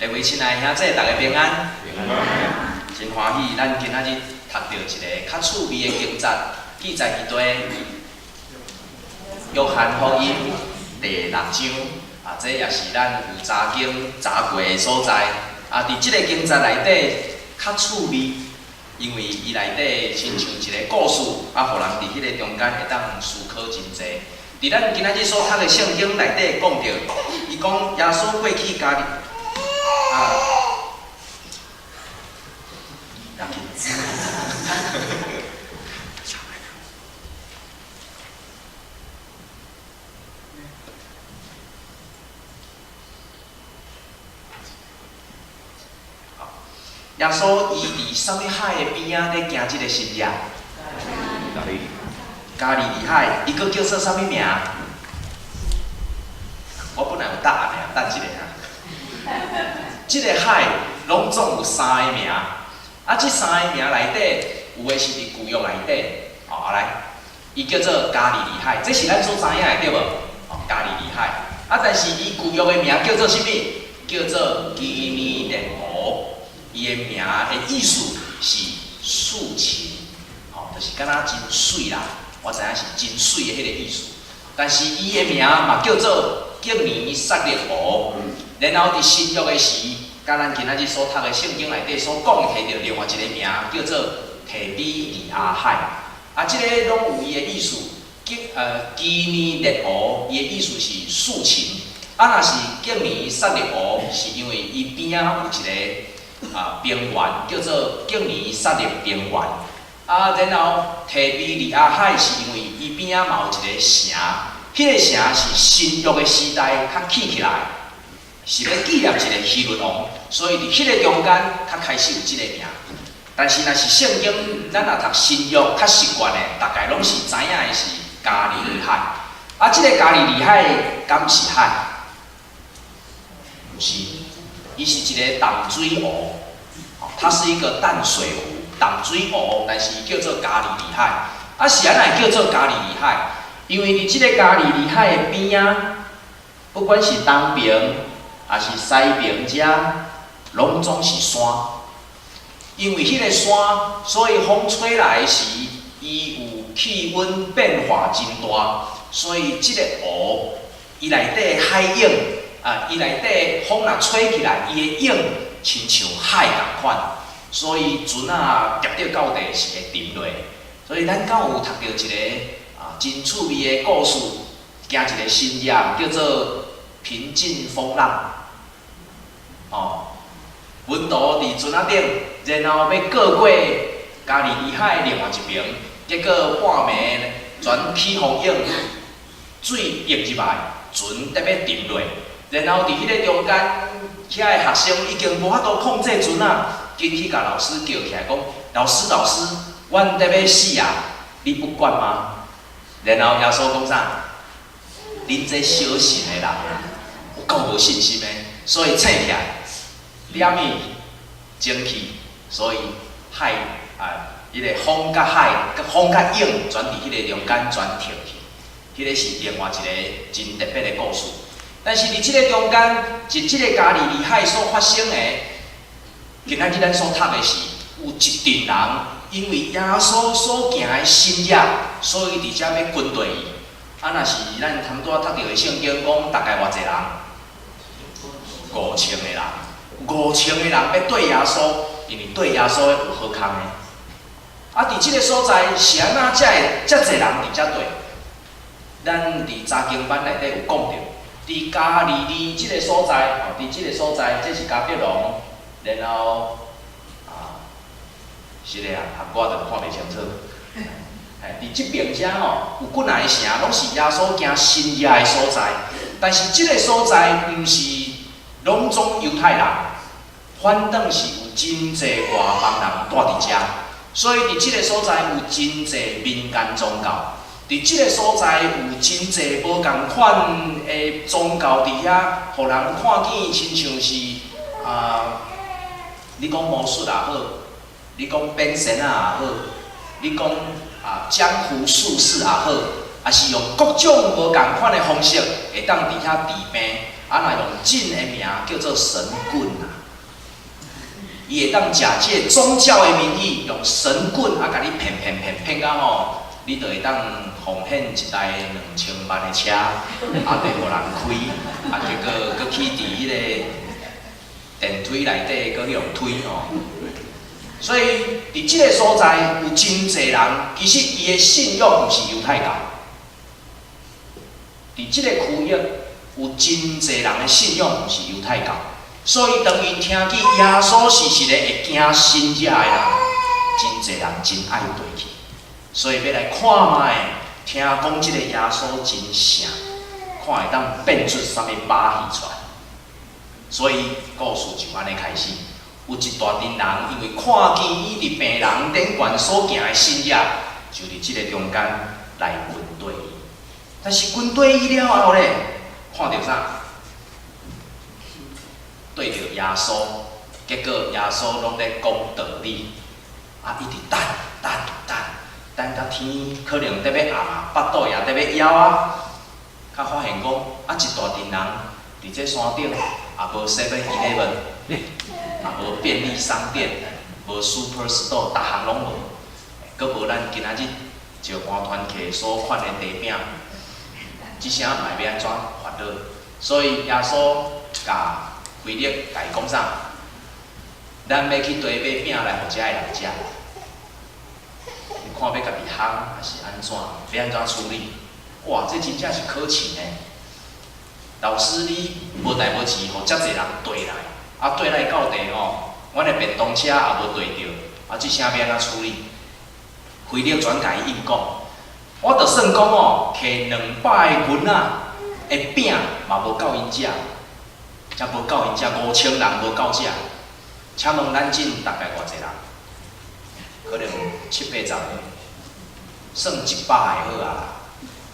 各位親愛兄弟，大家平安。真歡喜，咱今仔日讀著一个較趣味的經節，記載佇佗約翰福音第六章。啊，這也是咱有查經查過的所在。啊，佇這个經節內底較趣味，因為伊內底親像一个故事，啊，予人佇彼个中間會當思考真濟。佇咱今仔日所讀的聖經內底講著，伊講耶穌過去加利啊，要緊。耶穌伊佇啥物海的邊仔咧行這个神跡？加利利海，伊閣叫做啥物名？我本來有答案的，等一下啊。這个海攏總有三個名，啊，這三个名內底有的是佇舊約內底，哦，來，伊叫做加利利海，這是咱所知影的對無？哦，加利利海，啊，但是伊舊約的名叫做啥物？叫做基尼列湖，伊的名的意思是畜禽，吼，就是敢若真媠啦，我知影是真媠的彼個意思。但是伊的名嘛叫做基尼撒勒湖。然後佇新約的時，佮咱今仔日所讀的聖經內底所講提著另外一个名，叫做提比利亞海。啊，這个攏有伊的意思。基尼列湖，伊的意思是畜禽。啊，若是基尼撒勒湖，是因為伊邊仔有一个啊平原，叫做基尼撒勒平原。啊，然後提比利亞海是因為伊邊仔嘛有一个城，彼个城是新約的時代較起起來，是欲紀念一个希律王，所以佇彼个中間較開始有這个名。但是若是聖經，咱若讀新約較習慣的，大概攏是知影的是加利利海。啊，這个加利利海敢是海？毋是，伊是一个淡水湖，它是一個淡水湖，淡水湖，但是叫做加利利海。啊，是按怎會叫做加利利海？因為佇這个加利利海的邊仔，不管是東爿，抑是西爿遮，攏總是山。因為彼个山，所以風吹來時，伊有氣溫變化真大，所以這个湖，伊內底海湧，啊，伊內底風若吹起來，伊會湧親像海仝款，所以船仔疊著到底是會沉落。所以咱敢有讀著一个啊真趣味的故事，行一个神跡叫做平靜風浪。哦，門徒佇船仔頂，然後欲過過加利利海另外一爿，結果半暝全起風湧，水湧入來，船得欲沉落。然後佇彼个中間，遐个學生已經無法度控制船仔，緊去共老師叫起來講：老師，老師，阮得欲死啊！你不管嗎？然後耶穌講啥？恁這小信的人，有夠無信心的，所以醒起來，點伊蒸氣，所以海啊，彼个風佮海、風佮湧，全佇彼个中間全停去。彼个是另外一个真特別的故事。但是佇這个中間，佇這个加利利海所發生的，今仔日咱所讀的是，有一陣人因為耶穌所行的神跡，所以佇遮欲跟隨伊。啊，若是咱頭拄仔讀著的聖經講，大概偌濟人？5000個人，5000個人欲綴耶穌，因為綴耶穌有好康的。啊，佇這个所在是按怎才會遮濟人佇遮綴？咱佇查經班內底有講著，佇加利利這个所在，吼，佇這个所在，這是迦百農，然後啊，是的啊，我就看袂清楚。嘿，佇這爿遮吼，有幾若个城，攏是耶穌行神跡的所在。但是這个所在毋是攏總猶太人，反倒是有真濟外邦人蹛佇遮，所以佇這个所在有真濟民間宗教。佇這个所在有真濟無仝款的宗教佇遐，予人看見親像是啊，你講魔術也好，你講變仙仔也好，你講啊江湖術士也好，抑是用各種無仝款的方式，會當佇遐治病，啊，若用真的名叫做神棍啊。伊會當假借宗教的名義，用神棍啊，共你騙騙騙騙到吼，你就會當奉獻一台2000萬的車，啊，綴予人開，啊，結果閣去佇彼個電梯內底閣去予推吼。所以佇這個所在有真濟人，其實伊的信仰毋是猶太教。佇這個區域有真濟人的信仰毋是猶太教，所以當𪜶聽見耶穌是一个會行神蹟的人，真濟人真愛綴去，所以欲來看覓，聽講這個耶穌真聖，看會當變出啥物把戲出來。所以故事就按呢開始。有一大陣人，因為看見伊佇病人頂懸所行的神蹟，就佇這個中間來跟綴伊。但是跟綴伊了後咧，看著啥？對著耶穌，結果耶穌攏咧講道理，啊，一直等等等，等到天可能欲暗啊，腹肚也欲枵啊，才發現講啊，一大陣人佇這山頂，也無 Seven Eleven，也無便利商店，無 Super Store，逐項攏無，閣無咱今仔日石盤團契所款的茶餅，這聲嘛欲按怎煩惱？所以耶穌共腓力共伊講啥？咱欲去綴買餅來予遮的人食。你看欲家己烘，抑是按怎？欲按怎處理？哇，這真正是考試呢！老師，你無代無誌，予遮濟人綴來，啊，綴來到地吼，阮的便當車也無綴著，啊，這聲欲按怎處理？腓力轉共伊應講，我就算講哦，提200個銀仔的餅嘛無夠𪜶食，才無夠𪜶食，5000人無夠食。請問咱這大概偌濟人？可能七八十個，算100個好啊。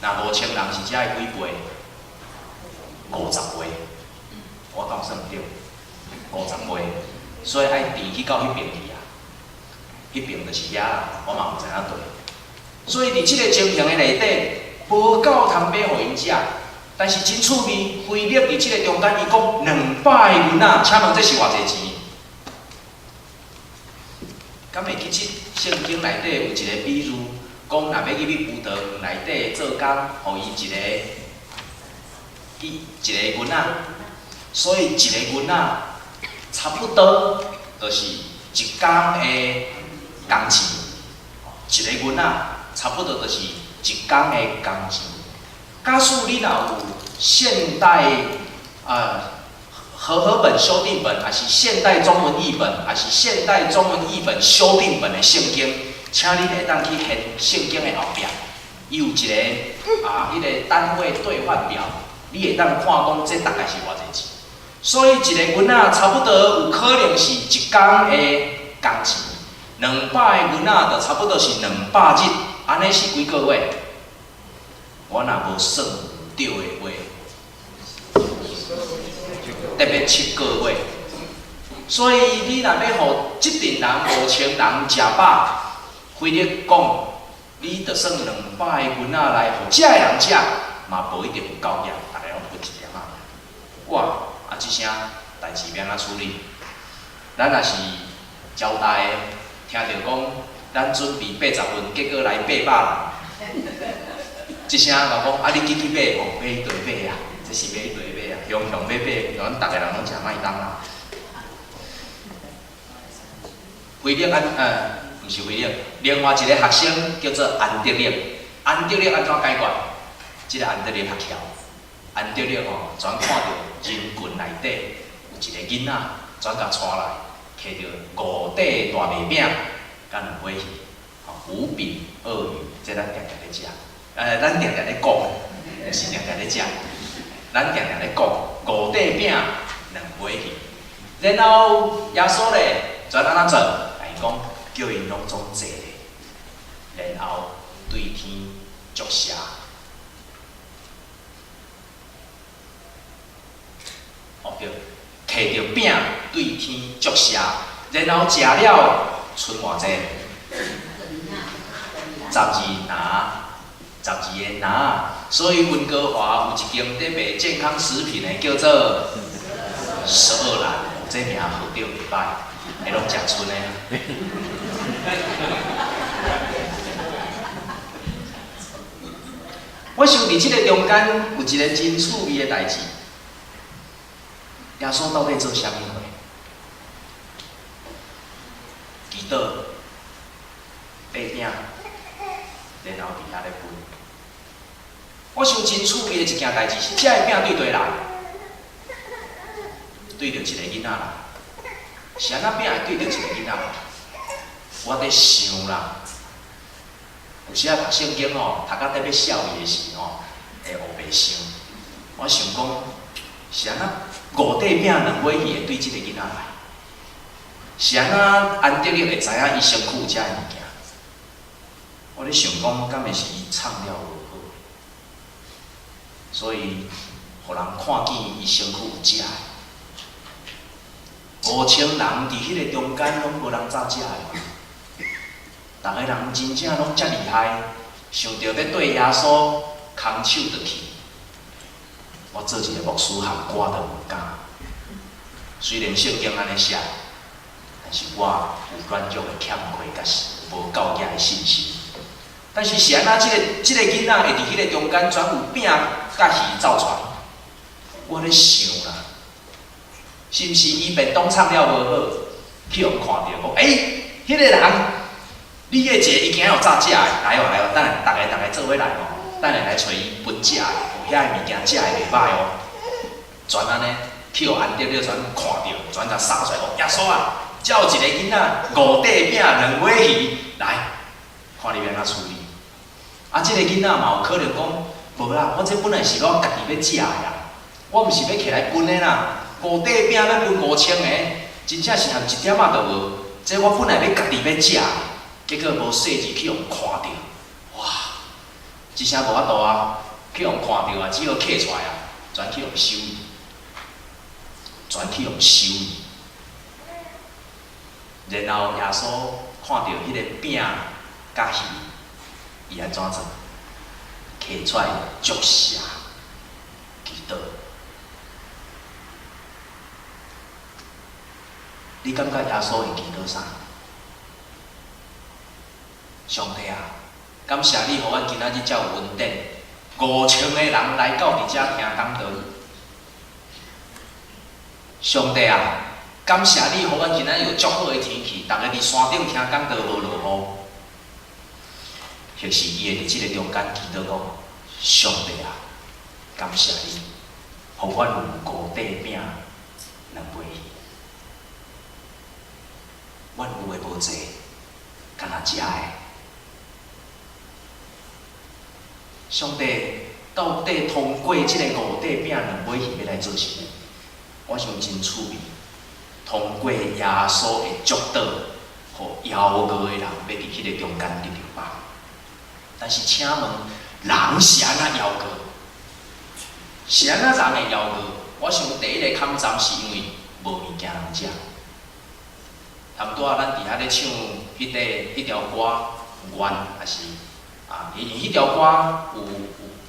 若5000人是遮的幾倍？50倍，我敢有算對？50倍，所以愛填去到彼邊去啊。彼邊就是遐啦，我嘛毋知影對。所以佇這個情形的內底，無夠通買予𪜶食。但是真趣味，腓力佇這個中間，伊講200個銀仔，請問這是偌濟錢？敢會記得聖經內底有一個比喻，講若欲入去葡萄園內底做工，予伊一個一個銀仔，所以一個銀仔差不多就是一工的工錢。一個銀仔差不多就是一工的工錢。假使你若有現代啊和合本修訂本，抑是現代中文譯本，抑是現代中文譯本修訂本的聖經，請恁會當去掀聖經的後壁，伊有一個啊，彼個單位兌換表，你會當看講這大概是偌濟錢。所以一個銀仔差不多有可能是一工的工錢，200個銀仔就差不多是200日，按呢是幾個月？我若無算對的話，特別7個月。所以你若欲予這陣人5000人食飽，腓力講，你就算200個銀仔來予遮的人食，嘛無一定有夠額，逐家攏分一點仔。哇！啊，這聲代誌欲按怎處理？咱若是招待的，聽著講咱準備80份，結果來800人，這聲就講啊，你緊去買吼，買佗買啊？這是買佗買啊？雄雄欲買，咱逐家人攏食麥當勞。腓力安，毋是腓力，另外一個學生叫做安德烈。安德烈按怎解決？這個安德烈較巧，安德烈吼，專看著人群內底有一個囡仔，專共帶來，提著五塊大麥餅佮兩尾魚，吼，五餅二魚，這咱定定咧食，咱定定咧講，毋是定定咧食，咱定定咧講五塊餅兩尾魚，然後耶穌咧，轉按怎做？伊講叫𪜶攏總坐咧，然後對天祝謝。哦對，提著餅對天祝謝，然後食了賰偌濟？12籃，12個籃。所以溫哥華有一間佇賣健康食品的，叫做十二蘭，這名號著袂歹，會攏食賰的。我想佇這個中間有一個真趣味的代誌。耶穌到底做啥物貨？祈禱、擘餅，然後佇遐咧分。我想真趣味的一件代誌是，這个餅對佗來？對著一个囡仔來。是按怎餅會對著一个囡仔來？我佇想啦，有時仔讀聖經吼，讀甲特欲痟去的時吼，會烏白想。我想講，是按怎五塊餅兩尾魚會對這个囡仔來？是按怎安德烈會知影伊身軀有這个物件？我咧想講，敢會是伊藏了無好，所以予人看見伊身軀有這个。5000人佇彼个中間攏無人走食的嘛？逐个人真正攏遮厲害，想著欲綴耶穌空手轉去。我做一個牧師，含我都毋敢。雖然聖經按呢寫，但是我有軟弱的欠缺，佮無夠額的信心。但是是按怎？這個囡仔會佇彼個中間，全有餅佮魚走出來？我咧想啦，是毋是伊便當藏了無好，去予看著講，欸，彼個人，你個一個伊今仔有早食的，來哦來哦，等下逐个逐个做伙來哦，等下來揣伊分食的，哦，遐个物件食的袂歹哦。全按呢，去予安德烈全看著，全共殺出來講，耶穌啊，遮有一個囡仔，五塊餅兩尾魚，來，看你欲按怎處理。啊，這個囡仔嘛有可能講，無啦，我這本來是我家己欲食的啦，我毋是欲摕來分的啦。五塊餅欲分5000個，真正是含一點仔都無。這我本來欲家己欲食的，結果無細緻去予看著，哇！這聲無法度啊，去予看著啊，只好揢出來啊，全去予收去，全去予收去。然後耶穌看著彼個餅佮魚，伊按怎做？摕出來祝謝，祈禱。你感覺耶穌會祈禱啥？上帝啊，感謝你，予阮今仔日遮有恩典，5000個人來到佇遮聽講道。上帝啊，感謝你，予阮今仔日有足好的天氣，逐个佇山頂聽講道無落雨。或是伊會佇這個中間祈禱講：上帝啊，感謝你，予阮有五塊餅兩尾魚。阮有的無濟，干焦食的。上帝到底通過這个五塊餅兩尾魚欲來做啥物？我想真趣味。通過耶穌的祝禱，予枵餓的人欲佇彼个中間得著飽。但是請問，人是按怎枵餓？是按怎人會枵餓？我想第一个坎站是因為無物件通食。差不多咱佇遐咧唱彼塊彼條歌，願抑是啊，因為彼條歌有有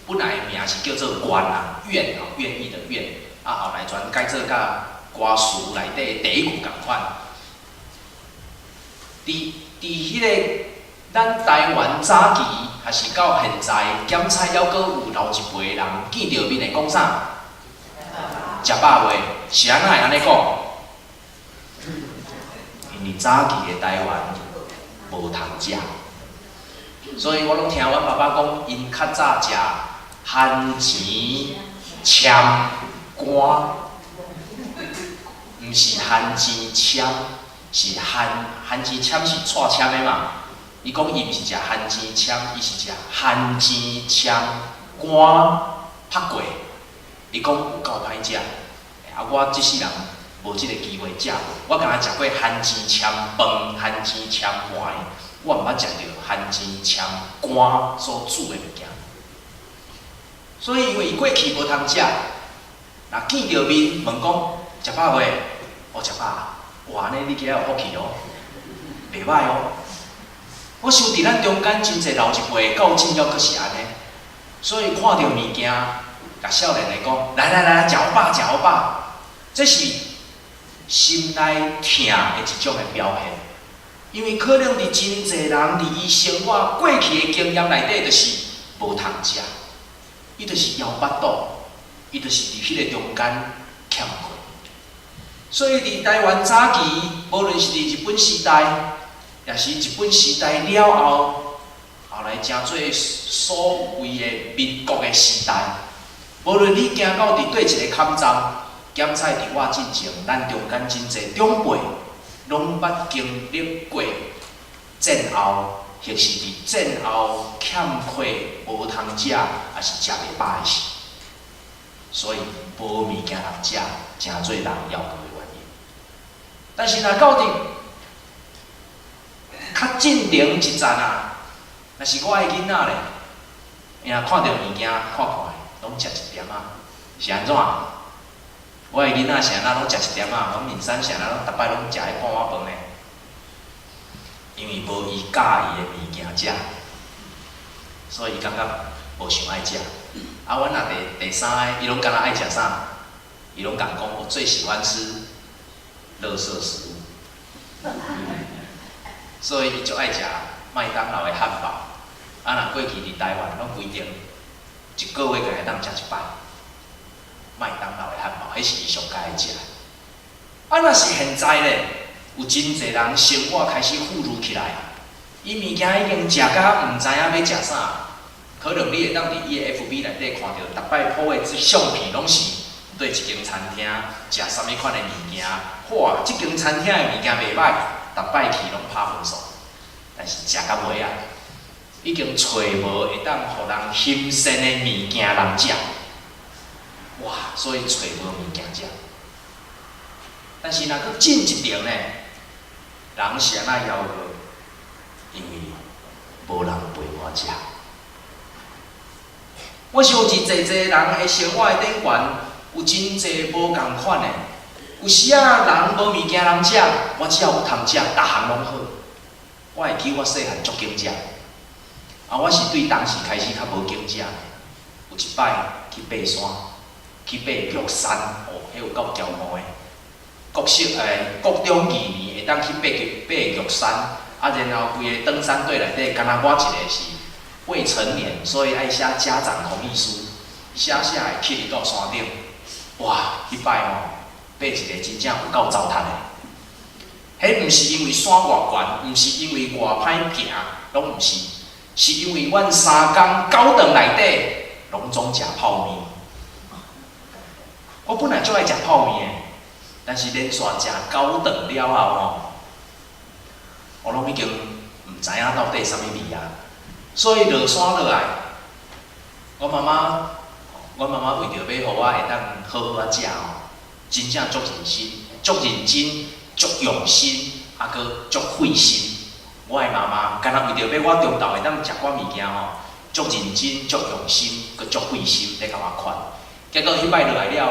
本來的名是叫做願啊，願哦，願意的願，啊後來全改做佮歌詞內底第一句仝款。佇佇彼個咱台灣早期，抑是到現在，檢采猶閣有老一輩人見著面會講啥？食飽未？是按怎會按呢講？因為早期的台灣無通食，所以我攏聽阮爸爸講，𪜶較早食番薯攕乾，毋是番薯攕，是番番薯攕是蔡攕的嘛。伊講伊毋是食番薯攕，伊是食番薯攕乾拍過。伊講有夠歹食，啊，我這世人無這个機會食過，我敢若食過番薯攕飯、番薯攕糜，我毋捌食著番薯攕乾所煮的物件。所以因為伊過去無通食，若見著面問講食飽未？哦，食飽。哇，按呢你今仔有福氣哦，袂歹哦。我想佇咱中間真濟老一輩，到今猶閣是按呢。所以看著物件，共少年的講：來來來，食予飽，食予飽。這是心內疼的一種的表現。因為可能佇真濟人佇伊生活過去的經驗內底，就是無通食，伊就是枵腹肚，伊就是佇彼个中間欠缺。所以佇台灣早期，無論是佇日本時代，抑是日本時代了後，後來成做所謂的民國的時代，無論你行到佇佗一個坎站，檢採佇我進前，咱中間真濟長輩，攏捌經歷過戰後，或是佇戰後欠缺無通食，抑是食袂飽的事。所以無物件通食，成做人枵餓的原因。但是若到佇較進前一層啊，若是我的囡仔咧，伊若看著物件看看，攏食一點仔，是按怎？我的囡仔是按怎攏食一點仔？阮敏山是按怎攏逐擺攏食彼半碗飯呢？因為無伊佮意的物件食，所以伊感覺無想愛食。啊，阮若第三个，伊攏敢若愛食啥？伊攏共講我最喜歡吃垃圾食物，所以伊就愛食麥當勞的漢堡。啊，若過去佇台灣，攏規定一個月共會當食一擺麥當勞的漢堡，彼是伊上佮意食的。啊，若是現在咧，有真濟人生活開始富裕起來啊，伊物件已經食甲毋知影欲食啥，可能你會當佇伊的 FB 內底看著，逐擺 po 的這相片攏是佗一間餐廳食啥物款的物件，哇，這間餐廳的物件袂䆀，逐擺去攏拍分數，但是食到尾啊，已經揣無會當予人欣羨的物件通食，哇，所以揣無物件食。但是若閣進一層呢，人是按怎枵餓？因為無人陪我食。我想佇濟濟人的生活的頂懸，有真濟無仝款的。有時仔人無物件通食，我只要有通食，逐項攏好。我會記我細漢足揀食，啊，我是對當時開始較無揀食。有一擺去爬山，去爬玉山，哦，彼有夠驕傲的。國小國中二年會當去爬玉山，啊，然後規个登山隊內底，敢若我一个是未成年，所以愛寫家長同意書，寫寫會去入到山頂。哇！彼擺吼，爬一个真正有夠糟蹋的。彼毋是因為山偌懸，毋是因為偌歹行，攏毋是，是因為阮三工九頓內底攏總食泡麵。我本來足愛食泡麵的，但是連續食九頓了後吼，我攏已經毋知影到底啥物味啊。所以落山落來，我媽媽為著欲予我會當好好仔食吼，真正足認真、足認真、足用心，啊閣足費心。我的媽媽敢若為著欲我中晝會當食寡物件吼，足認真、足用心，閣足費心咧共我款。結果彼擺落來了吼，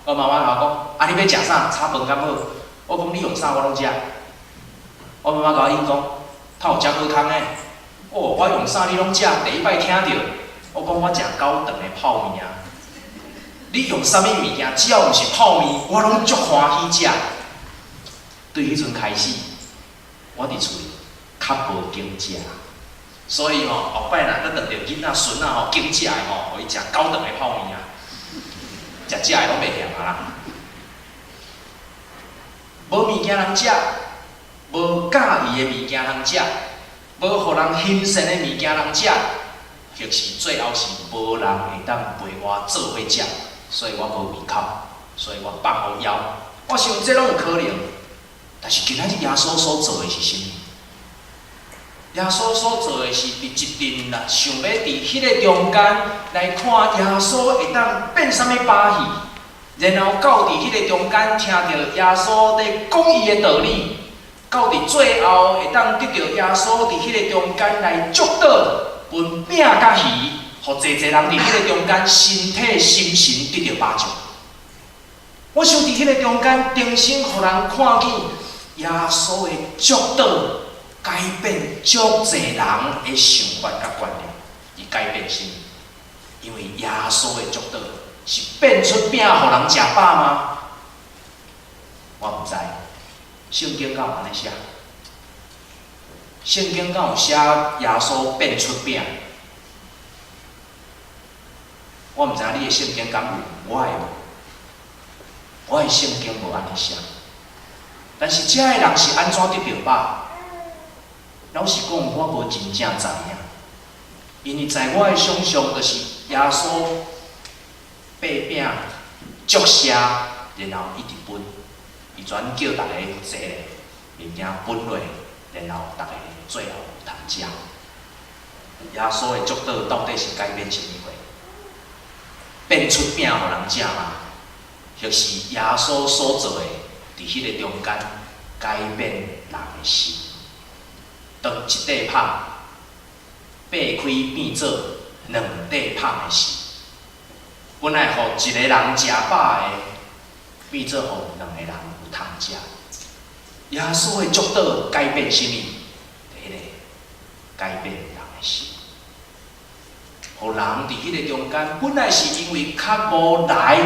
我媽媽共我講：啊，你欲食啥？炒飯敢好？我講你用啥我攏食。我媽媽共我應講：哪有遮好康的？哦，我用啥你攏食？第一擺聽著，我講我食九頓的泡麵啊。你用啥物物件，只要毋是泡麵，我攏足歡喜食。對彼陣開始，我佇厝裡較無揀食，所以吼，後擺若閣遇著囡仔孫仔吼揀食的吼，予伊食九頓的泡麵啊，食食的攏袂嫌啊啦。無物件通食，無佮意的物件通食，無予人欣羨的物件通食，或是最後是無人會當陪我做伙食，所以我無胃口，所以我放予枵。我想這攏有可能，但是今仔日耶穌所做的是啥物？耶穌所做的是佇一陣人想欲佇彼个中間來看耶穌會當變啥物把戲，然後到佇彼个中間聽著耶穌佇講伊的道理，到佇最後會當得著耶穌佇彼个中間來祝禱，分餅佮魚，予濟濟人佇彼个中間身體心神得著飽足。我想佇彼个中間，重新予人看見耶穌的祝禱，改變足濟人的想法佮觀念，伊改變啥物？因為耶穌的祝禱是變出餅予人食飽嗎？我毋知，聖經敢有按呢寫？聖經敢有寫耶穌變出餅？我毋知你的聖經敢有，我的無，我的聖經無按呢寫。但是遮的人是按怎得著飽？老實講，我無真正知影，因為在我的想象，就是耶穌擘餅祝謝，然後一直分，伊轉叫逐家坐咧，物件分落，然後逐家最後有通食。耶穌的祝禱到底是改變啥物貨？變出餅予人食嗎？抑是耶穌所做的，佇彼个中間改變人的心？當一塊麭擘開變做兩塊麭的時，本來予一个人食飽的，變做予兩个人有通食。耶穌的祝禱改變啥物？佇彼個改變人的心，予人佇彼个中間，本來是因為較無來，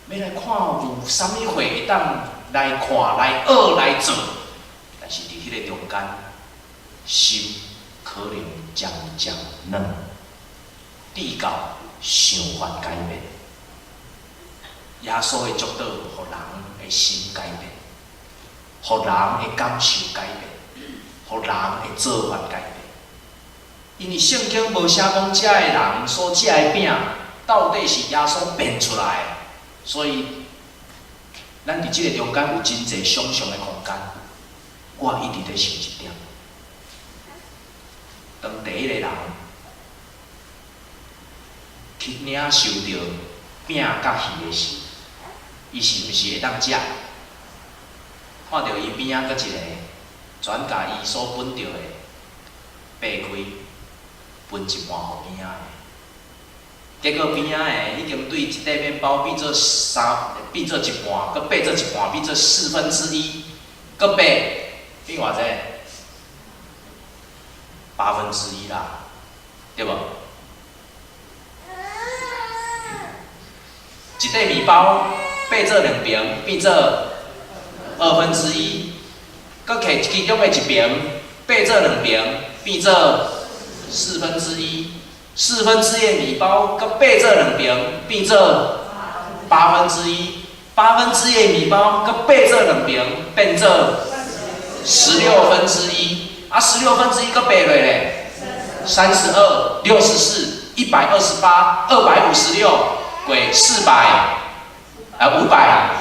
欲來看有啥物貨會當來看、來學、來做，但是佇彼个中間，心可能漸漸軟，直到想法改變。耶穌的祝禱，予人的心改變，予人的感受改變，予人的做法改變。因為聖經無寫講遮的人所食的餅，到底是耶穌變出來的，所以咱佇這个中間有真濟想象的空間。我一直咧想一點，當第一個人去領受著餅佮魚的時，伊是毋是會當食？看著伊邊仔閣一個，轉共伊所分著的擘開，分一半予邊仔的。結果邊仔的已經對一塊麵包變做三，變做一半，閣擘做一半，變做四分之一，閣擘變偌濟？八分之一啦，對無？一塊麵包擘做兩邊，變做二分之一，閣摕其中的一邊擘做兩邊，變做四分之一。四分之一的麵包，閣擘做兩邊，變做八分之一。八分之一的麵包，閣擘做兩邊，變做十六分之一。啊，十六分之一閣擘落咧，32、64、128、256，過400，啊500啊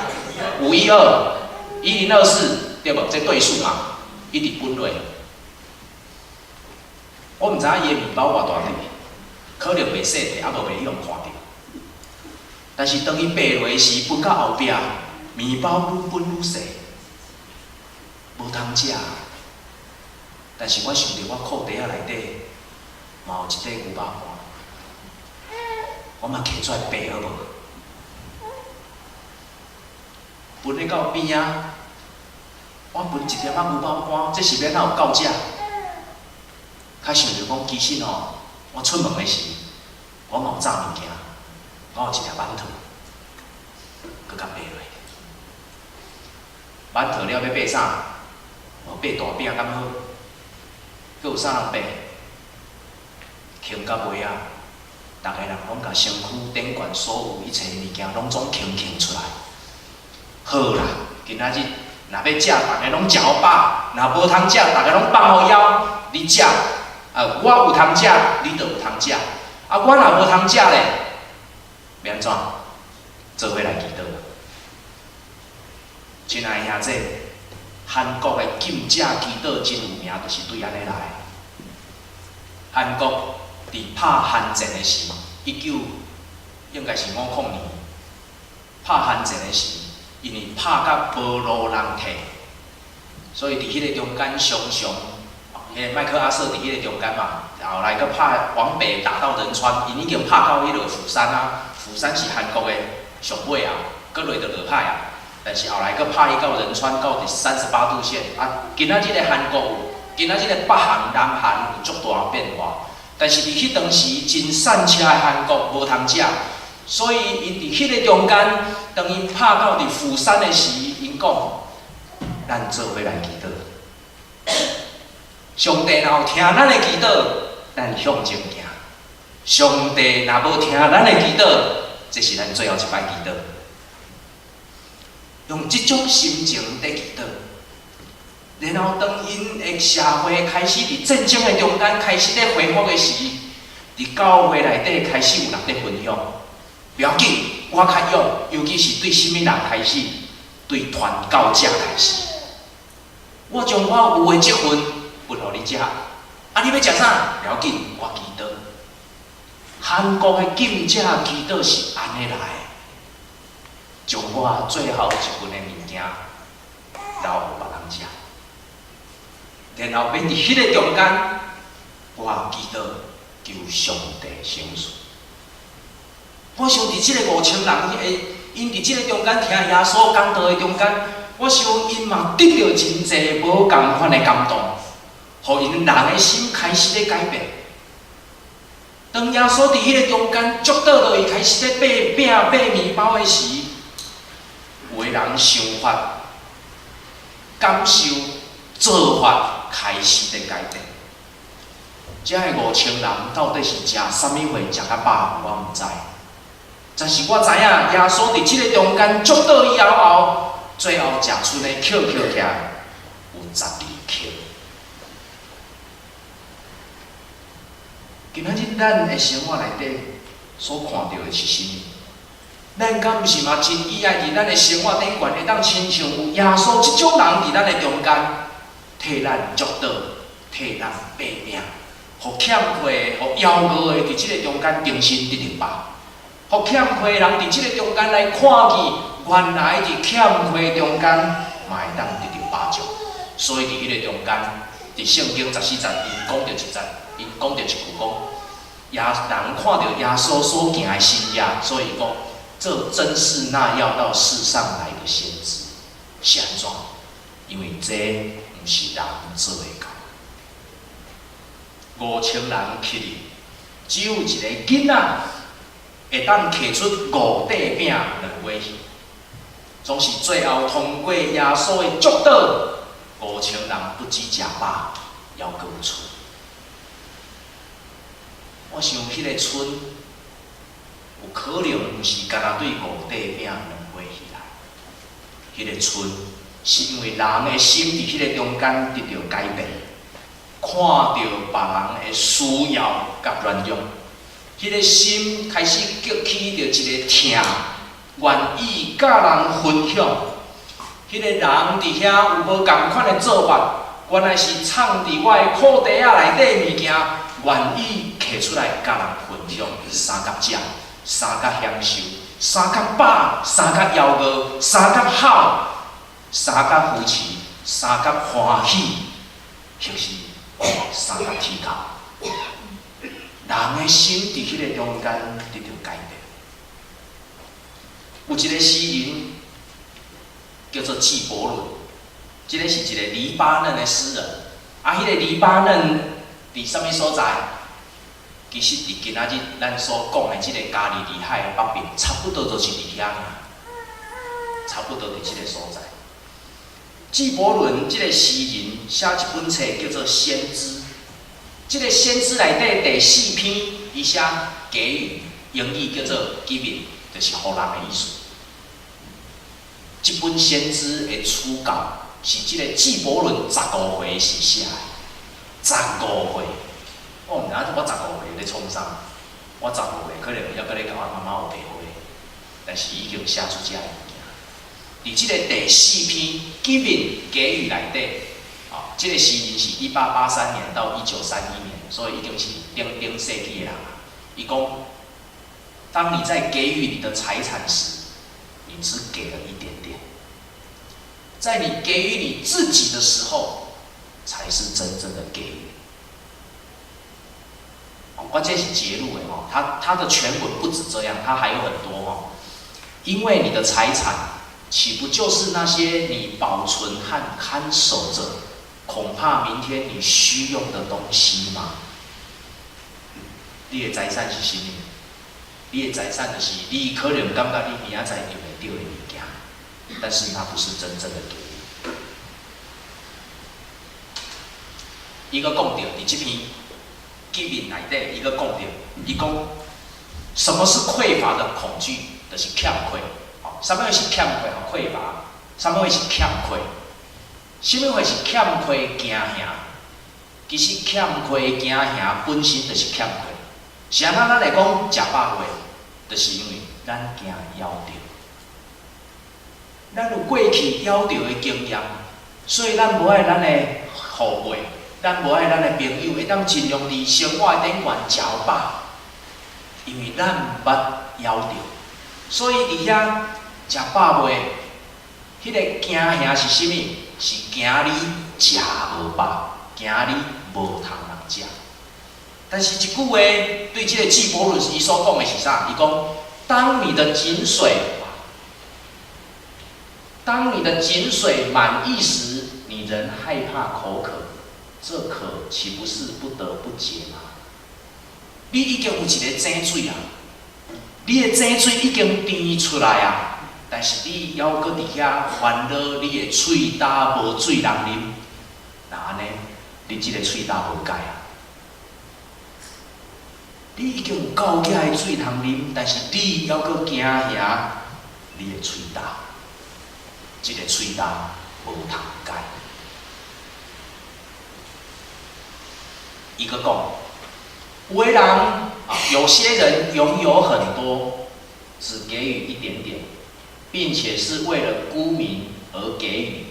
，512，1024，對無？這對數嘛，一直分落。我毋知影伊的麵包偌大塊，可能袂細塊，啊無袂去予看著。但是當伊擘落時，分到後壁，麵包愈分愈細，無通食。但是我想著我褲袋仔內底嘛有一塊牛肉乾，我嘛摕出來擘好無？分咧到邊仔，我分一點仔牛肉乾，這是欲按怎有夠食？較想著講，其實吼，我出門的時，我嘛有炸物件，我有一粒饅頭，閣共擘落。饅頭了欲擘啥？無擘大餅敢好？閣有啥人擘？囥到尾仔，逐个人攏共身軀頂懸所有一切物件攏總囥囥出來。好啦，今仔日若欲食，逐个攏食予飽；若無通食，逐个攏放予枵。你食，啊，我有通食，你就有通食。啊，我若無通食咧，欲按怎？做伙來祈禱。親愛的兄弟，韓國的禁食祈禱真有名，就是對按呢來。韓國佇拍韓戰的時，一九應該是50年，拍韓戰的時，因為拍甲無路人退，所以佇彼個中間常常，彼個麥克阿瑟佇彼個中間嘛，後來閣拍往北打到仁川，𪜶已經拍到彼个釜山啊，釜山是韓國的上尾啊，閣落就落歹啊。但是後來閣拍去到仁川，到佇38度線啊。今仔日的韓國有，今仔日的北韓、南韓有足大變化。但是佇彼當時真散車的韓國無通食，所以𪜶佇彼个中間，當𪜶拍到佇釜山的時，𪜶講：咱做伙來祈禱。上帝若有聽咱的祈禱，咱向前行；上帝若無聽咱的祈禱，這是咱最後一擺祈禱。用這種心情佇祈禱，然後當𪜶的社會開始佇戰爭的中間開始咧恢復的時，佇教會內底開始有人佇分享。不要緊，我較勇，尤其是對啥物人開始，對傳教者開始。我將我有的這份分予你食，啊，你欲食啥？不要緊，我祈禱。韓國的禁食祈禱是按呢來的，將我最後一份的物件留予別人食，然後欲佇彼个中間，我祈禱求上帝賞賜。我想佇這個5000人的，𪜶佇這个中間聽耶穌講道的中間，我想𪜶嘛得著真濟無仝款的感動，予𪜶人的心開始咧改變。當耶穌佇彼个中間祝禱落去，開始咧擘餅、擘麵包的時，有的人想法、感受、做法開始咧改變。這个5000人到底是食啥物貨食較飽，我毋知。但是我知影，耶穌佇這个中間祝禱以後後，最後食賰的抾抾起來有12克。今仔日咱的生活內底所看著的是啥物？咱敢毋是嘛真喜愛佇咱的生活頂懸會當親像有耶穌這種人佇咱的中間，替咱祝禱，替咱擘餅，予欠缺的、予枵餓的佇這个中間重新得著飽，予欠缺的人佇這个中間來看見，原來佇欠缺中間嘛會當得著飽足。所以佇彼个中間，佇聖經14節，𪜶講著一節，𪜶講著一句講，耶人看著耶穌所行的神跡，所以講，這真是那要到世上來的先知，是按怎？因為這毋是人做會到。5000人起立，只有一个囡仔會當提出五塊餅兩尾魚，總是最後通過耶穌的祝禱，5000人不止食飽，猶閣有賰。我想彼个賰有可能毋是干焦對五塊餅兩尾魚來，彼个賰是因為人的心佇彼个中間得著改變，看著別人的需要佮軟弱，彼个心開始激起著一个疼，願意佮人分享。彼个人佇遐有無仝款的做法，原來是藏佇我的褲袋仔內底物件，願意提出來佮人分享，相佮食，相佮享受，相佮飽，相佮枵餓，相佮好，相佮扶持，相佮歡喜，或是相佮啼哭。人的心佇彼个中間得著改變。有一个詩人叫做紀伯倫，這个是一個黎巴嫩的詩人。啊，彼个黎巴嫩佇啥物所在？其實佇今仔日咱所講的這个加利利海的北邊，差不多就是佇遐爾，差不多佇這个所在。紀伯倫這个詩人寫一本冊叫做《先知》，這个《先知》內底第四篇，伊寫給予，英語叫做 giving，就是予人的意思。這本《先知》的初稿是這个紀伯倫十五歲時寫的，十五歲，我毋知影我十五歲咧創啥，我十五歲可能猶閣咧共我媽媽學白話，但是已經寫出這个物件。佇這个第四篇 giving 給予內底，啊，這個詩人是1883年到1931年，所以已經是頂頂世紀的人啊。伊講，當你在給予你的財產時，你只給了一點點；在你給予你自己的時候，才是真正的給予。關鍵是節錄的哦，他的全文不止這樣，他還有很多哦。因為你的財產，豈不就是那些你保存和看守著，恐怕明天你需用的東西嗎？你的財產是啥物？你的財產就是你可能感覺你明仔載用會著的物件，但是那不是真正的給予。伊閣講著佇這篇給予內底，伊閣講著，伊講什麼是匱乏的恐懼？就是欠缺。吼，啥物是欠缺？吼，匱乏。啥物是欠缺？啥物是欠缺驚嚇？其實欠缺驚嚇本身就是欠缺。是按怎咱會講食飽未？就是因為咱驚枵著。咱有過去枵著的經驗，所以咱無愛咱的後輩，咱無愛咱的朋友會當盡量佇生活頂懸食飽，因為咱毋捌枵著，所以佇遐食飽未？彼個驚嚇是啥物？是驚你食無飽，驚你無通通食。但是一句話對這個紀伯倫伊所講的是啥？伊講：當你的井水滿溢時，你仍害怕口渴，這渴豈不是不得不解嗎？你已經有一个井水啊，你的井水已經甜出來啊，但是你猶閣佇遐煩惱你的喙焦無水通啉，那按呢？你這个喙焦無解啊！你已經有夠額的水通啉，但是你猶閣驚嚇你的喙焦，這个喙焦無通解。伊閣講，有的人啊，有些人擁有很多，只給予一點點，並且是為了沽名而給予，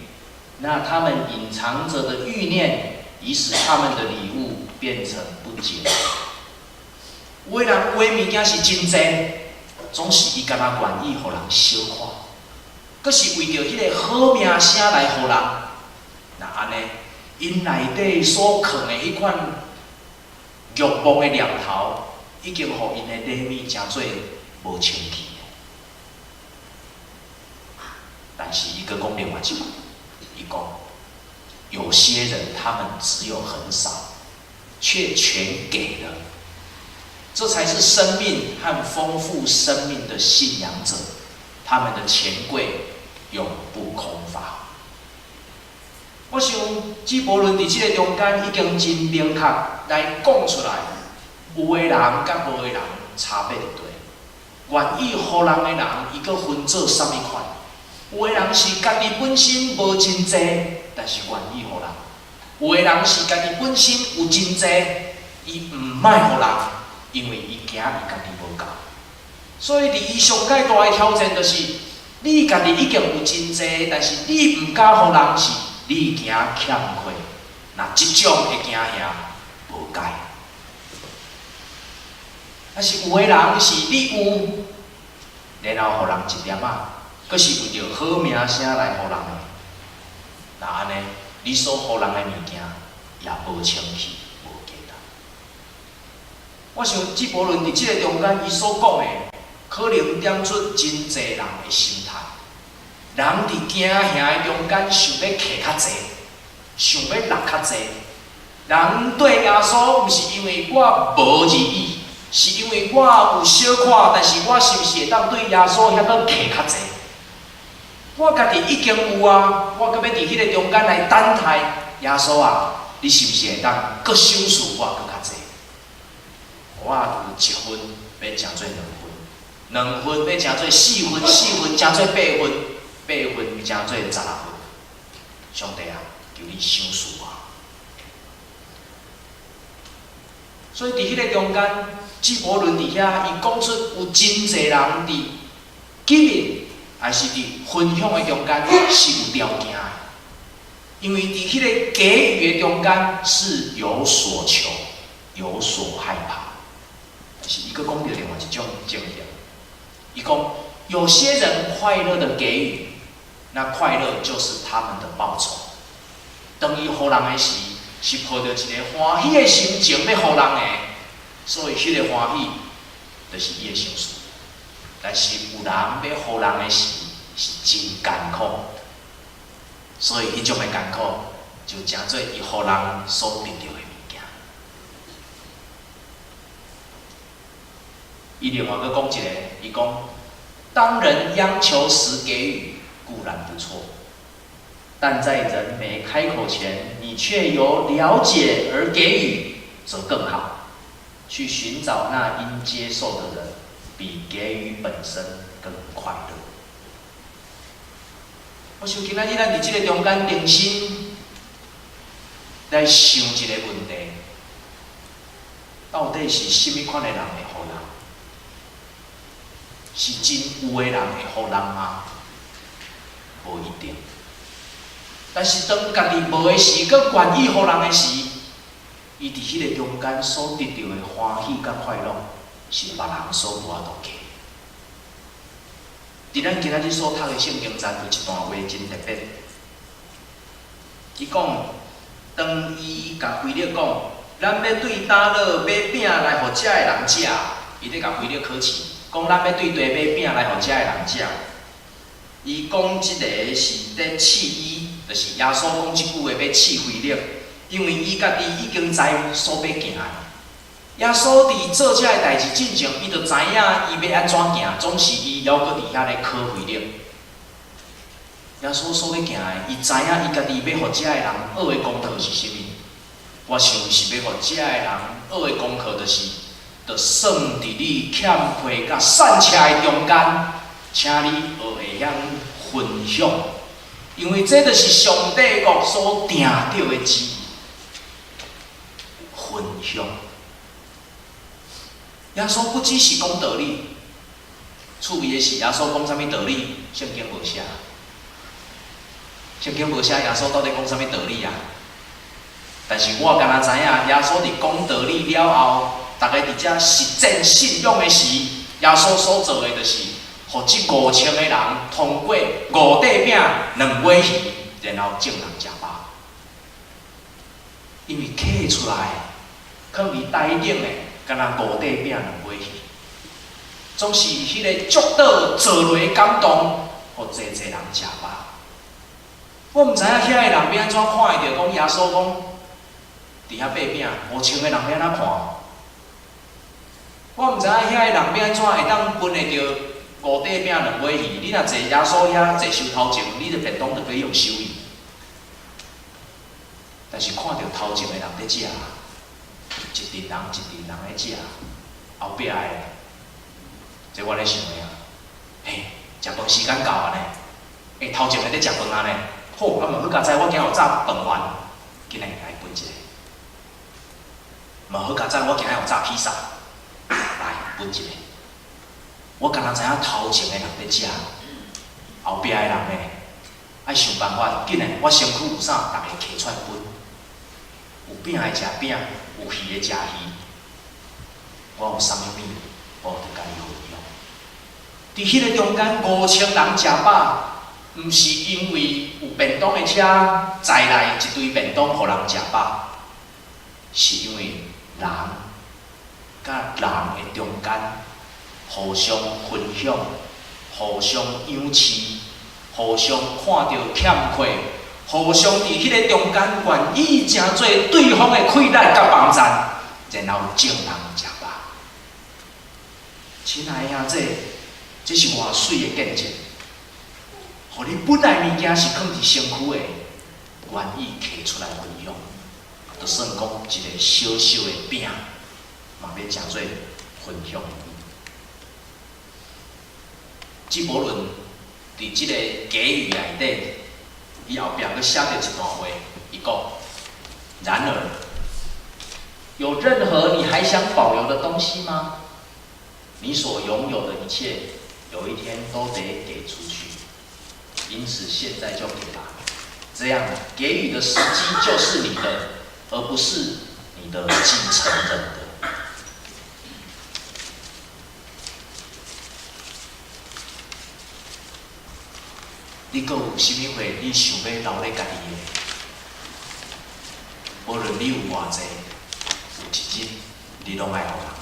那他們隱藏著的慾念，已使他們的禮物變成不潔。有的人有的物件是真濟，總是伊敢若願意予人小看，閣是為著彼个好名聲來予人。若按呢，𪜶內底所藏的彼款欲望的念頭，已經予𪜶的禮物成做無清氣。但是伊閣講另外一句，伊講有些人他們只有很少，卻全給了。這才是生命和豐富生命的信仰者，他們的錢櫃永不空乏。我想，紀伯倫佇這個中間已經真明確來講出來，有的人佮無的人差別佇佗。願意予人的人，伊閣分做啥物款？有的人是家己本身無真濟，但是願意予人；有的人是家己本身有真濟，伊毋愛予人，因為伊驚伊家己無夠。所以佇伊上蓋大的挑戰就是，你家己已經有真濟，但是你毋敢予人，是你驚欠缺。那這種的驚嚇無解。但是有的人是你有，然後予人一點仔，閣是為著好名聲來予人的。那按呢，你所予人的物件也無清氣、無價值。我想紀伯倫佇這个中間，伊所講的，可能點出真濟人的心態。人佇驚嚇的中間，想欲摕較濟，想欲搦較濟。人對耶穌毋是因為我無而已，是因為我有小可，但是我是毋是會當對耶穌遐閣摕較濟？我家己已經有啊，我閣欲佇彼个中間來等待耶穌啊，你是毋是會當閣賞賜我閣較濟？我有一份欲成做兩份，兩份欲成做四份，四份成做八份，八份成做16份。上帝啊，求你賞賜我。所以佇彼个中間，紀伯倫佇遐，伊講出有真濟人佇給予，還是佇分享的中間是有條件的，因為佇彼个給予的中間是有所求、有所害怕。但是伊閣講著另外一種情形，伊講有些人快樂的給予，那快樂就是他們的報酬。當伊予人的時，是抱著一个歡喜的心情欲予人的，所以彼个歡喜就是伊的賞賜。但是有人欲予人的時，是真艱苦，所以彼種的艱苦就成做伊予人所得著的物件。伊另外閣講一个，伊講：當人央求時給予固然不錯，但在人沒開口前，你卻有了解而給予，則更好。去尋找那應接受的人，比給予本身更快樂。我想今仔日咱佇這个中間重新來想一個問題：到底是啥物款的人會予人？是真有的人會予人嗎？無一定。但是當家己無的時，閣願意予人的時，伊佇彼个中間所得著的歡喜佮快樂，是別人所無法度比。佇咱今仔日所讀的聖經節有一段話真特別。伊講，當伊共腓力講，咱欲對佗落買餅來予遮的人食，伊咧共腓力考試，講咱欲對佗買餅來予遮的人食。伊講這个是咧試伊，就是耶穌講這句話欲試腓力，因為伊家己已經知所欲行的。耶穌佇做這个代誌進前，伊就知影伊欲按怎行，總是伊猶閣佇遐咧考腓力。耶穌所欲行的，伊知影伊家己欲予遮的人學的功課是啥物。我想是欲予遮的人學的功課，就是，就算佇你欠缺佮散赤的中間，請你學會曉分享，因為這就是上帝國所定著的旨意。分享。耶穌不只是講道理，趣味的是耶穌講啥物道理，聖經無寫。聖經無寫耶穌到底講啥物道理啊？但是我敢若知影，耶穌佇講道理了後，逐家佇遮實踐信仰的時，耶穌所做的就是，予這5000個人通過五塊餅、兩尾魚，然後眾人食飽。因為客出來，囥佇台頂的，敢若五塊餅、兩尾魚，總是彼个祝禱做落的感動，予濟濟人食飽。我毋知影遐個人欲按怎看會著，講耶穌講，佇遐擘餅，5000個人欲按怎看？我毋知影遐個人欲按怎會當分會著五塊餅兩尾魚。你若坐耶穌遐坐收頭前，你的便當就欲用收去。但是看著頭前的人佇食，一陣人一陣人咧食，後壁的，這我咧想的啊，嘿，食飯時間到啊呢，欸，頭前的咧食飯啊呢，好，啊嘛好佳哉，我今有炸飯圓，緊來來分一个。嘛好佳哉，我今仔有炸披薩，來分一个。我敢若知影頭前的人咧食，後壁的人呢，愛想辦法，緊來，我身軀有啥，逐家摕出來分。有餅的食餅，有魚的食魚。我有啥物物，我就共伊分享。佇彼个中間，5000人食飽，毋是因為有便當的車載來一堆便當予人食飽，是因為人佮人的中間互相分享、互相仰視、互相看著欠缺，互相佇彼个中間願意成做對方的氣力佮幫贊，然後眾人食飽。親愛的兄弟，這是偌媠的見證。予你本來物件是囥佇身軀的，願意摕出來分享，就算講一个小小的餅，嘛欲成做分享的你。紀伯倫佇這个給予內底，伊後壁閣寫著一段話，伊講：然而，有任何你還想保留的東西嗎？你所擁有的一切，有一天都得給出去。因此，現在就給吧。這樣給予的時機就是你的，而不是你的繼承人的。你閣有啥物貨？你想欲留咧家己的？無論你有偌濟，有一日你攏愛予人。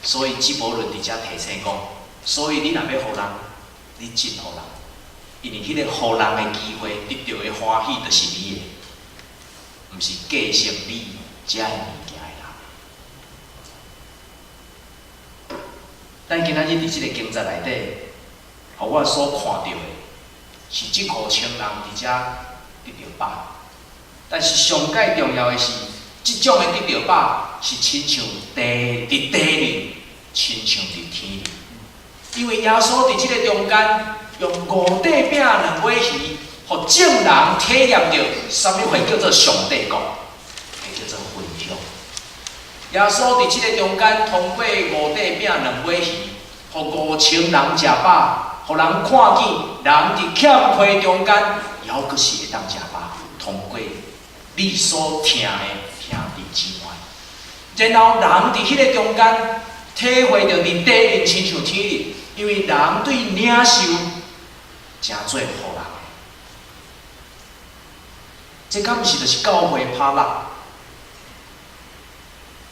所以紀伯倫佇遮提醒講：所以你若欲予人，你盡予人，因為彼個予人的機會，得著的歡喜，就是你的，毋是繼承你遮个物件的人。咱今仔日佇這个經節內底，予我所看著的，是這五千人佇遮得著飽。但是上蓋重要的是，這種的得著飽是親像地佇地裡，親像佇天裡。因為耶穌佇這个中間，用五塊餅兩尾魚，予眾人體驗著啥物貨叫做上帝國，會叫做分享。耶穌佇這个中間，通過五塊餅兩尾魚，予五千人食飽，予人看見人佇欠虧中間，猶閣是會當食飽。通過你所疼的兄弟姊妹，然後人佇彼個中間體會著佇地面親像天裡，因為人對領受誠做予人的，這敢毋是就是教會 potluck？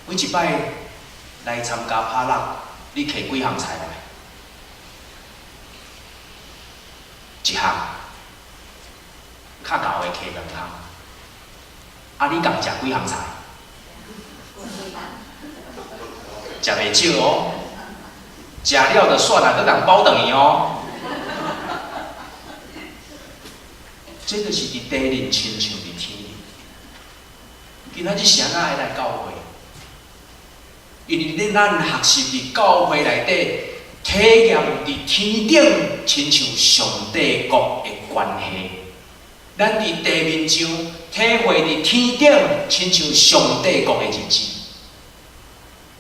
每一擺來參加 potluck，你提幾項菜來？一項，較𠢕的提兩項。啊，你共食幾項菜？食袂少哦，食了就煞啦，閣共包轉去哦。這就是佇地裡親像佇天裡。今仔日是按怎會來教會？因為咧，咱學習佇教會內底體驗佇天頂親像上帝國的關係。咱佇地面上體會佇天頂親像上帝國的日子，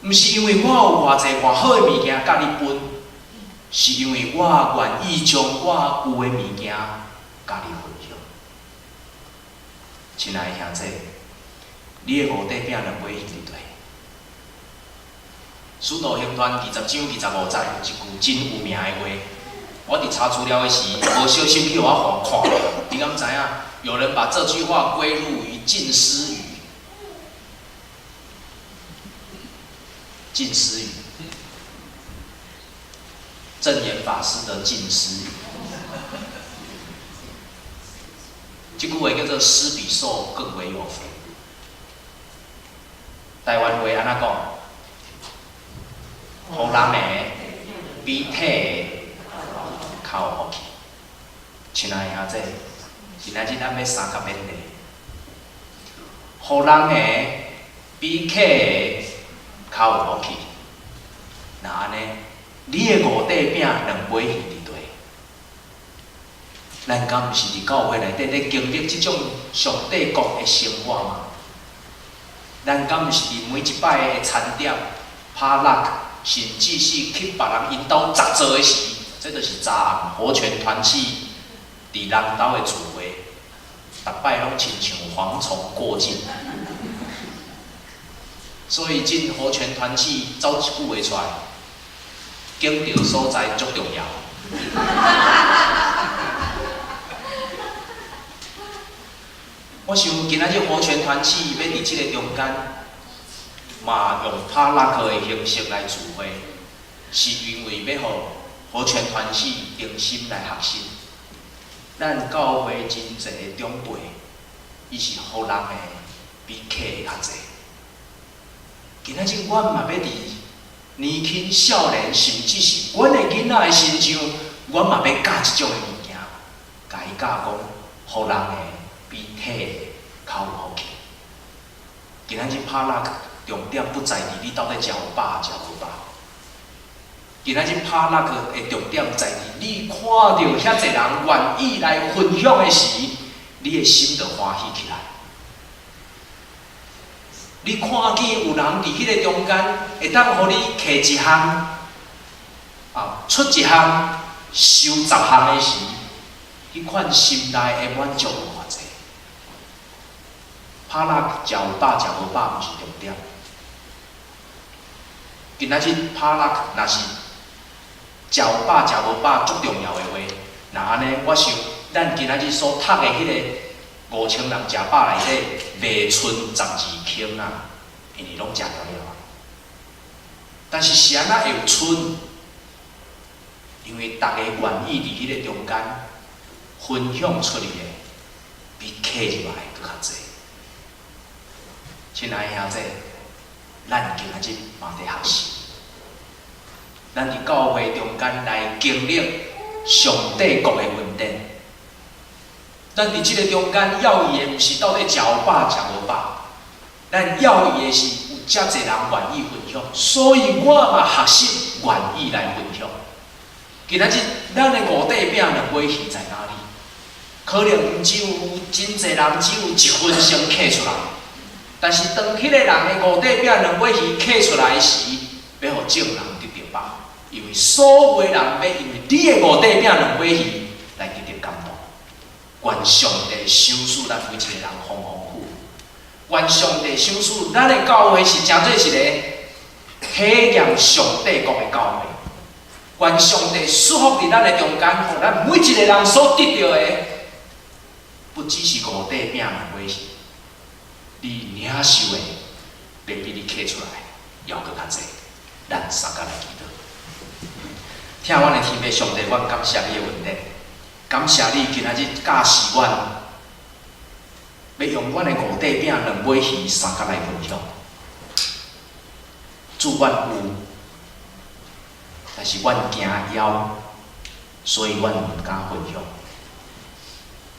毋是因為我有偌濟偌好的物件佮你分，是因為我願意將我有的物件佮你分享。親愛的兄弟，你的五塊餅兩尾魚佇佗？使徒行傳20章25節有一句真有名的話，我佇查資料的時，無小心去予我看著，你敢知影？有人把這句話歸入於近思語。近思語，證嚴法師的近思語，這句話叫做“施比受更為有福”。台灣話按怎講？予人的比提的較有福氣。親愛的兄弟，今仔日咱欲相共勉勵。予人的比提的較有福氣。若按呢，你的五塊餅兩尾魚佇佗？咱敢毋是佇教會內底咧經歷這種上帝國的生活嗎？咱敢毋是佇每一擺的餐點、potluck，甚至是去別人𪜶兜雜做的時，這就是昨暗活泉團契佇人兜的聚會，逐擺攏親像蝗蟲過境。所以進活泉團契走一句話出來，揀著所在足重要。我想今仔日活泉團契欲佇這个中間，嘛用 potluck 的形式來聚會，是因為欲予活泉團契重新來學習。咱教會真濟的長輩，伊是予人的比客的較濟。今仔日阮嘛欲佇年輕少年，甚至是阮的囡仔的身上，阮嘛欲教這種的物件，共伊教講，予人的比提的較有福氣。今仔日 potluck 重點不在佇你到底食有飽食無飽。今仔日 potluck 的重點在佇你看著遐濟人願意來分享的時，你的心就歡喜起來。你看見有人佇彼个中間會當予你提一項，啊，出一項，收十項的時，彼款心內的滿足有偌濟？potluck 食有飽食無飽毋是重點。今仔日 potluck 若是食有飽食無飽足重要的話，若按呢，我想咱今仔日所讀的彼个五千人食飽內底，袂賰12坑啊，因為攏食了了啊。但是是按怎會有賰？因為逐家願意佇彼个中間分享出去的，比客入來閣較濟。親愛的兄弟，咱今仔日嘛佇學習。咱佇教會中間來經歷上帝國的恩典。咱佇這個中間要伊的，毋是到底食有飽食無飽，咱要伊的是有遮濟人願意分享，所以我嘛學習願意來分享。今仔日咱的五塊餅兩尾魚在哪裡？可能只有真濟人只有一分先刻出來，但是當彼個人的五塊餅兩尾魚刻出來時，欲予眾人得著飽，因為所有的人欲因為你的五塊餅兩尾魚來得著感動。願上帝賞賜咱每一個人豐豐富富。願上帝賞賜咱的教會是成做一個體驗上帝國的教會。願上帝祝福佇咱的中間，予咱每一個人所得著的，不只是五塊餅兩尾魚，你領受的，欲比你刻出來猶閣較濟。咱相共來祈禱。疼阮的天父上帝，阮感謝你的恩典，感謝你今仔日教示阮，欲用阮的五塊餅兩尾魚相共來分享。主，阮有，但是阮驚枵，所以阮毋敢分享。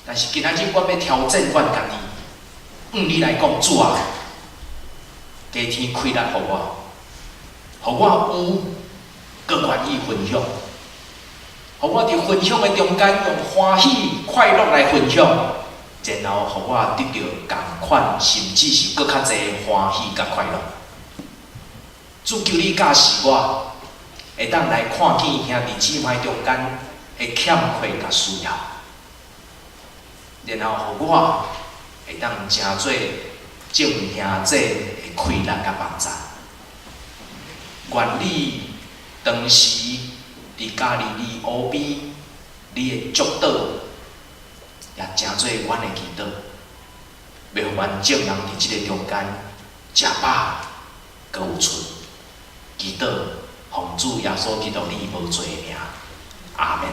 但是今仔日阮欲挑戰阮家己，向你來講，主啊，加添氣力予我，予我有，閣願意分享，予我佇分享的中間用歡喜快樂來分享，然後予我得著仝款，甚至是閣較濟歡喜佮快樂。主，求你教示我，會當來看見兄弟姊妹中間的欠缺佮需要，然後予我會當成做眾兄弟的氣力佮幫助。願你當時佇加利利湖邊，你的祝禱，也成做阮的祈禱，欲予阮眾人佇這个中間食飽，閣有喙。祈禱，奉主耶穌基督你無罪的名，阿門。